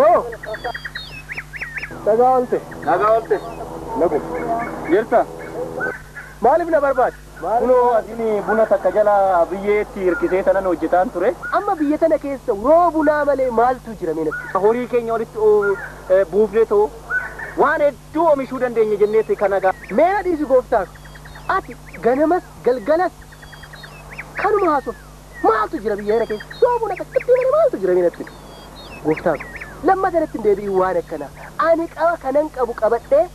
Oh! Nagaa oolte. Nagaa oolte. Nagu. Jirta. Maaliif na barbaade? Kunoo asiin buna takka jala biyyeetti hirkisee tanan hojjetaan ture. Amma biyya tana keessa roo bunaa malee maaltu jira mee natti? Horii keenya walitti buufnee ta'u waan hedduu oomishuu dandeenya jenneeti kana gaa. Mee na dhiisi gooftaa. Ati ganamas galgalas kanuma haasofta. Maaltu jira biyya kana keessa? Roo buna takkatti malee maaltu jira mee natti? Gooftaa lamma sanatti hin deebi'in waan akkanaa. Ani qaba kanan qabu qabadhee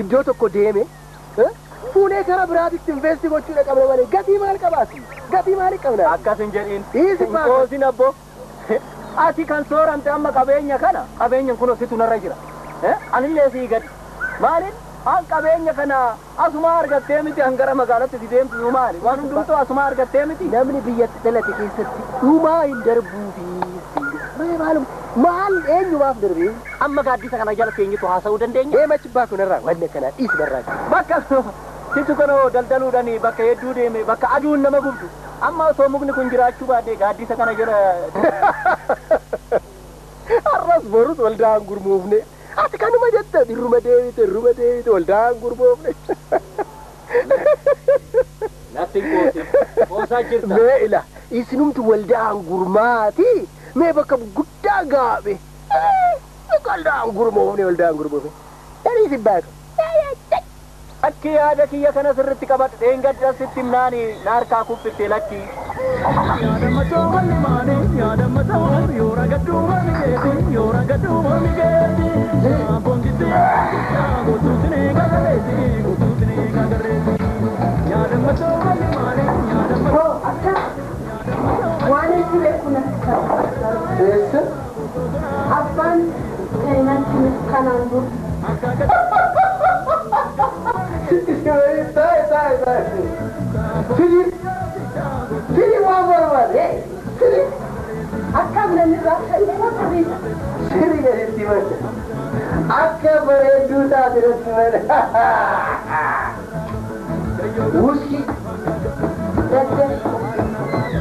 iddoo tokko deeme fuunee karaa biraatitti investi gochuudha qabna malee gatii maal qabaasi? Gatii maali qabna? Akkas hin jedhin. Dhiisi baaka. Qoosin abbo. Ati kan sooramte amma qabeenya kana qabeenyan kun situ narra jira. Anillee sii gadi. Maaliin an qabeenya kana asuma argattee miti an gara magaalatti si deemtu maali? Waan hundumtuu asuma argattee miti. Namni biyyatti dhalate keessatti dhumaa hin darbuufi. Maalum maal eenyumaaf darbee? Amma gaaddisa kana jala teenyitu haasa'uu dandeenya. Deema achi baakuu narraa wanni akkanaa dhiisi narraa. Bakka situ kana daldaluudhaan bakka hedduu deeme bakka aduun nama gubdu. Amma osoo mukni kun jiraachuu baate gaaddisa kana jala. Har'as borus waldaan gurmuufne. Ati kanuma jette irruma deebite irruma deebite waldaan gurmuufne. Natti hin qoosin. Qoosaa jirta. Mee ila isinumti waldaan gurmaati. Mee bakka guddaa gaabe. Waldaan gurmuufne waldaan gurmuufne. Dhanii si baaka. Akki yaada kiyya kana sirriitti qabadhu dheengadda sitti himnaani na harkaa kuffifte lakki. Waan inni beeku natti fakkaata. Eessa? Abbaan natti kanaan dura. Taa'e taa'e taa'e. Fili fili waan barbaade. Fili Akkam namni irraa ta'e sirriidha. sirrii gaditti mata. Akka bareedduu taate natti mata. Wuskii.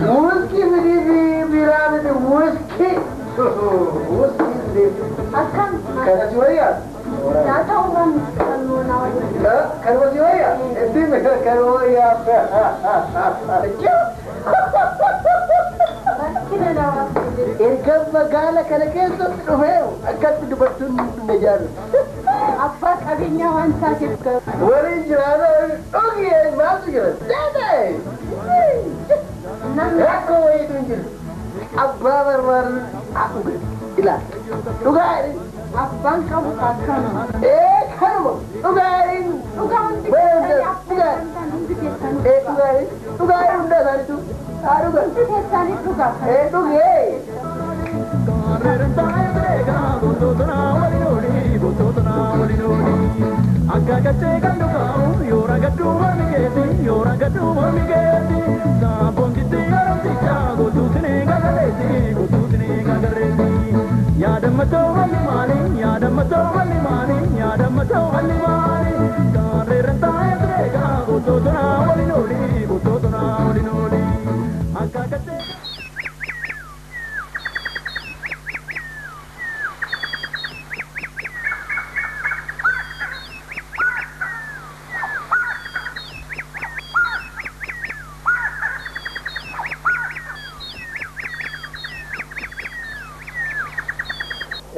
Wuskii fidii fi biiraa miti wuskii. Wuskii fidii. Akkam Kana si wayyaa? nyaata uumaan kan nuunaa waliin. Kanuma si wayyaa? Ittiin kanuma wayyaa. Rakkina namaaf jedhe. Erga magaala kana keessatti dhufee akkatti dubartoonni na jaalatu. Abbaa qabeenyaa waan taateef garuu. Waliin jiraata dhugi maaltu jira? Deemee! Namni Rakkoo wayiitu hin jiru. Abbaa barbaadu dhuga. Ilaal. Dhugaa jedhin. abbaan qabu akkana. Ee kanuma dhugaa jedhin. Dhugaa hundi Wayii keessanii dhugaa. affeerran hundi keessanii. Ee dhugaa jedhin. Dhugaa jedhin hunda isaaniitu. Haa dhugan. Hundi keessanii dhugaa. Ee dhugee.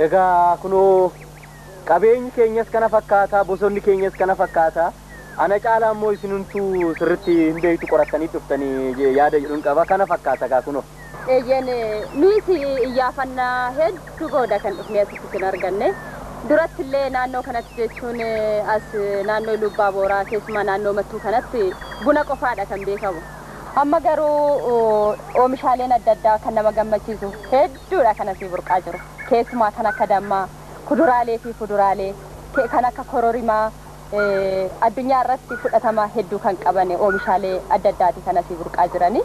Egaa kunoo qabeenyi keenyas kana fakkaata bosonni keenyas kana fakkaata. Ana caalaa immoo isinumtuu sirriitti hin beektu qorattanii dhuftanii yaada jedhuun qaba kana fakkaata gaa kunoo. Eeyyeen nuti iyyaafannaa hedduu booda kan dhufnee asitti isin arganne. Duratti illee naannoo kanatti jechuun as naannoo Lubbaa Booraa keessumaa naannoo Mattuu kanatti buna qofaadha kan beekamu. Amma garuu oomishaaleen adda addaa kan nama gammachiisu hedduudha kan asii burqaa jiru. Keessumaa kan akka dammaa, kuduraalee fi fuduraalee, kan akka kororimaa addunyaa irratti fudhatama hedduu kan qaban oomishaalee adda addaati kan asii burqaa jirani.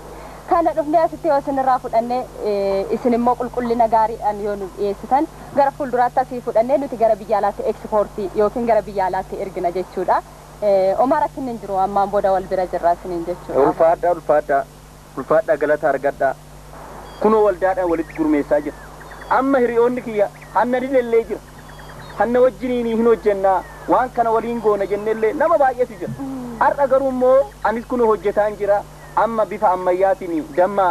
Kana dhufnee asitti yoo isinirraa fudhanne isin immoo qulqullina gaariidhaan yoo nu dhiyeessitan gara fuulduraatti asii fudhannee nuti gara biyya alaatti ekspoortii yookiin gara biyya alaatti ergina jechuudha. Omaa rakkinni hin jiru ammaan booda wal bira jirra isiniin jechuudha. Ulfaadhaa ulfaadhaa ulfaadhaa galata argadhaa. Kunoo waldaadhaan walitti gurmeessaa jira. Amma hiriyoonni kiyya hanna dilellee jira. Hanna wajjiniin hin hojjennaa waan kana waliin goona jennellee nama baay'eetu jira. Har'a garuu immoo anis kun hojjetaan jira. Amma bifa ammayyaatiin damma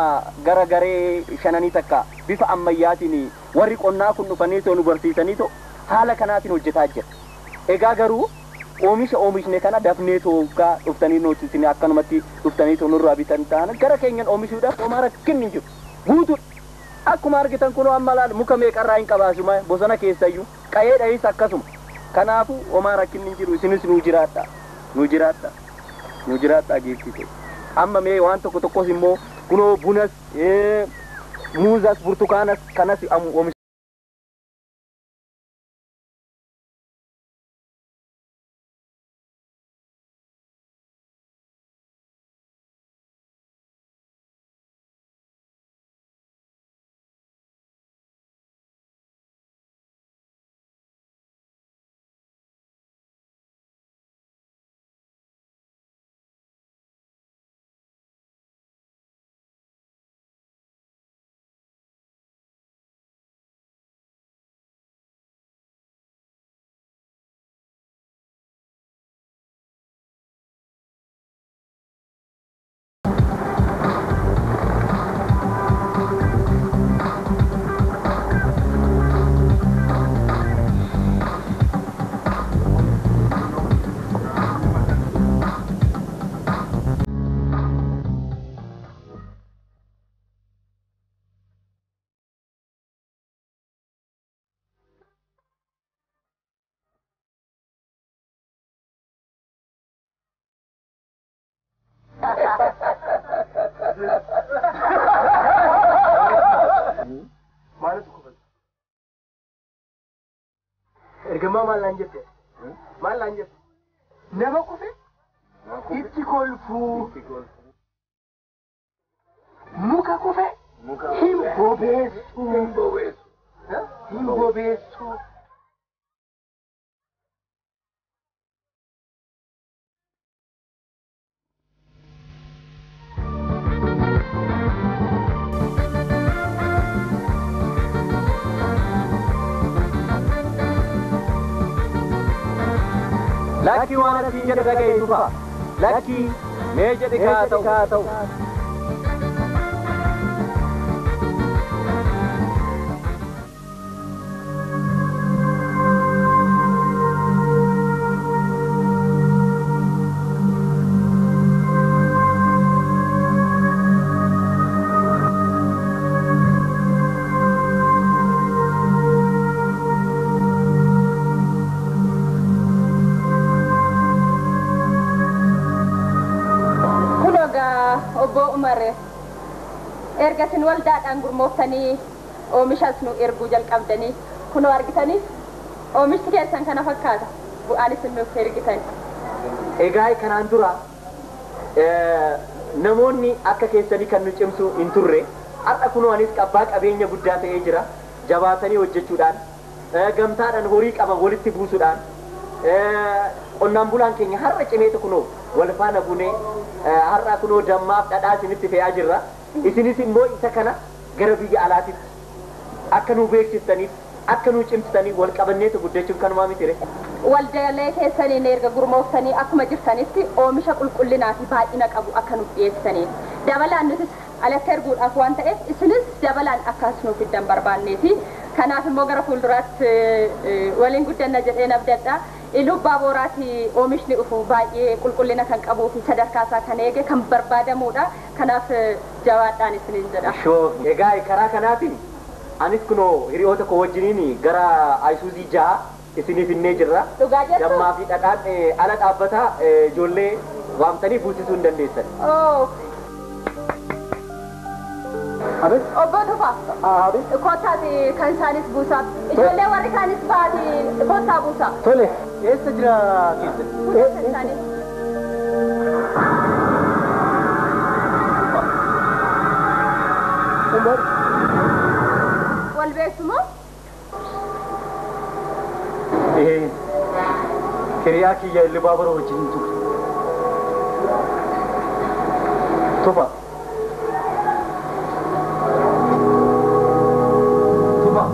gara garee shananii takka bifa ammayyaatiin warri qonnaa kun dhufanii too nu barsiisanii too haala kanaatiin hojjetaa jira. Egaa garuu oomisha oomishne kana dafnee toogaa dhuftanii nuti isin akkanumatti dhuftanii too nurraa bitan taana gara keenyan oomishuudhaaf homaa rakkinni hin jiru. Guutuudha. Akkuma argitan kunoo amma laal muka meeqarraa hin qabaasuma bosona keessayyuu qayee dhahis akkasuma. Kanaafuu homaa rakkinni hin jiru isinis nuu jiraadha. Nuu jiraadha. Nuu jiraadha geessite. Amma mee waan tokko tokkos immoo kunoo bunas muuzas burtukaanas kanas oomisha. Maaltu kufan? Ergamaa maal naan jette? Maal naan jette? Nama kufe itti kolfuu. Muka kufe hin bobeessu. Hin bobeessu. Lakkii waan asiin jedhe dhaga'i tufa. Lakkii mee jedhe kaa ta'u. Obbo Umar erga isin waldaadhaan gurmooftanii oomishas nu erguu jalqabdanii kunoo argitanii oomishni keessan kana fakkaata bu'aan isin nuuf ergitan. Egaa kanaan dura namoonni akka keessanii kan nu cimsu hin turre har'a kunoo anis abbaa qabeenya guddaa ta'ee jira jabaatanii hojjechuudhaan gamtaadhaan horii qaban walitti buusuudhaan qonnaan bulaan keenya har'a cimeetu kunoo wal faana bunee har'a kunoo dammaaf dhadhaa isinitti fe'aa jirra. Isinis immoo isa kana gara biyya alaatitti akka nu beeksiftaniif akka nu cimsitaniif wal qabanneetu guddachuun kanumaa miti re. Waldaalee keessaniin erga gurmooftanii akkuma jirtanitti oomisha qulqullinaa fi baay'ina qabu akka nuuf dhiyeessitaniif. Dabalaan nutis alatti erguudhaaf waan ta'eef isinis dabalaan akkas nuuf fiddan barbaanneeti. Kanaaf immoo gara fuulduraatti waliin guddanna jedheen abdadha. Iluu Booraati oomishni dhufu baay'ee qulqullina kan qabuu fi sadarkaa isaa kan eege kan barbaadamudha. Kanaaf jabaadhaan isiniin jedha. Shoo egaa karaa kanaatiin anis kunoo hiriyoota koo wajjiniin gara Ayisuuzii 6 isiniif innee jirra. Dhugaa jettu? Dammaa fi dhadhaan ala dhaabbataa ijoollee waamtanii buusisuu hin dandeessan. Abe? Obbo Tufaa. Abe? Kottaati kan isaanis buusaa. Ijoollee warri kaanis baati kottaa buusaa. Tole. Eessa jira keessan? Kunuunsa isaanii. Umar. Wal beektu moo? Hiriyaa kiyya Iluu Baaboroo wajjin ture. Tufa. Tufa.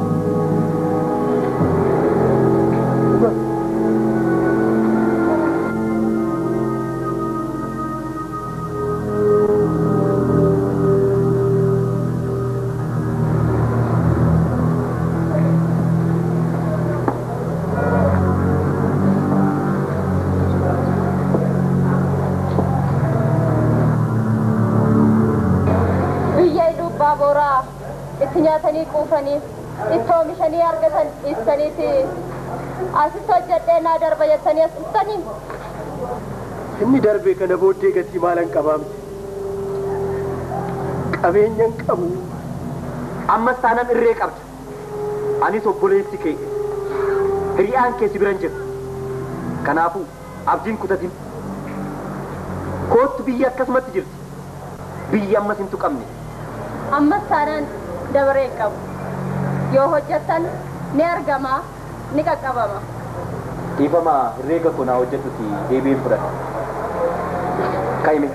hojjetanii quufanii itti oomishanii argatan dhiistaniiti asitti hojjedhee naa darba jettanii as dhuftanii. Inni darbe kana booddee gatii maalan qabaa miti. Qabeenyan qabu. Ammas taanaan irree qabda. Anis obboleessi kee hiriyaan kee si biran jira. Kanaafuu abdiin kutatin. Koottu biyya akkasumatti jirti. Biyyi ammas hin tuqamne. Ammas taanaan dabaree hin qabu. Yoo hojjettan ni argama, ni qaqqabama. Dhiifama, herreega koo naa hojjedhuti deebiin fudhadha. Kaa'ime.